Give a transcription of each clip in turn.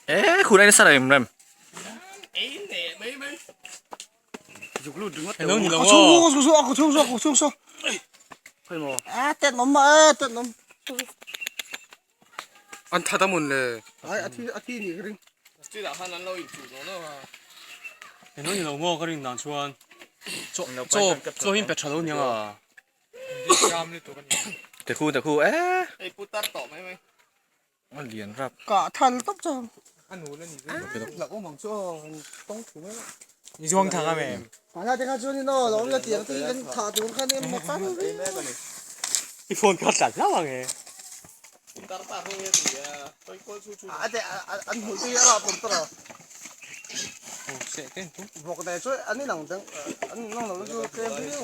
E khun ai nasa rem rem. An that a mun le. Eng ni lo maw ka rin dan chuan chaw chaw chaw hi in pe tha lo niang a. Te khu te khu e. A lian rap. Kah thal tawp chu. Ni zuang thang a mem. Mahla te kha chuan in aw lo awm la tiang te hi kan thah tur khan em maw tan viau. I phone kha tlat hlauh ang e. A te an hmuh chu hi a rah pawm tawh lo. Vawk ne chu an inang deuh an inang lo chu tlem viau.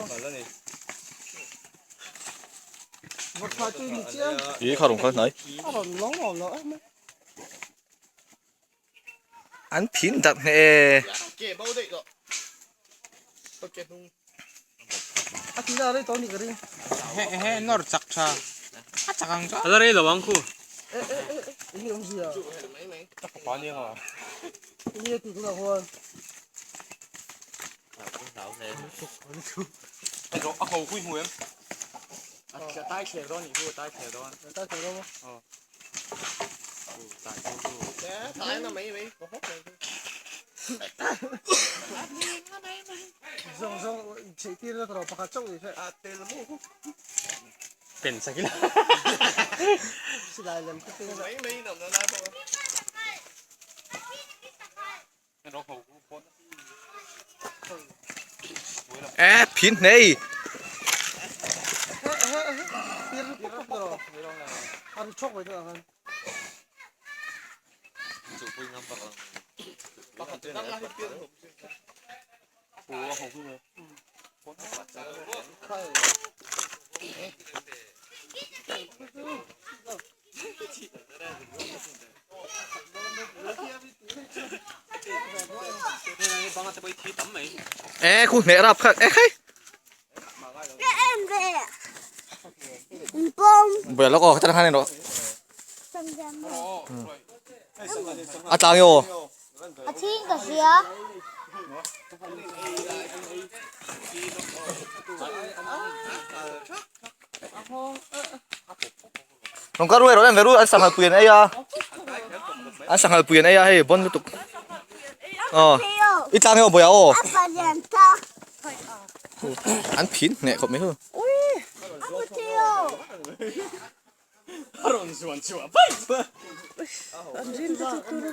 Vawk tha chu ni chiang. I kha rawn kal hnai. A rawn lawng lawng lo em mai. An phin darh hneh e. A ti na rei tawh ni ka ring. He nawr chak tha. A chak ang chu. A la rei lo ang khu. E e e eng nge awmzia. Ka fapa nia nga. Eng nge tih tunah khuan. A ho hui hmu em? A tai thler dawn nih chu, a tai thler dawn. A tai thler dawn maw? Aw. Zawng zawng chheih tir na tawh pakhat chauh ni se. Pen sak ila. Silai lem te peng a. E phin hnei. E khu hneh rap kha e khai. Bia lawk aw khatan khan rawh. A tlang yo. A thing ka hria. Nong ka ruai rawh em ve ru an sanghal pui an ei a. An sanghal pui an ei a hei bon lutuk. Aw. I tlang yo boya aw. An phin hneh khawp mai hu. A rawn zuan chhuah vaih. An rin te chu tur.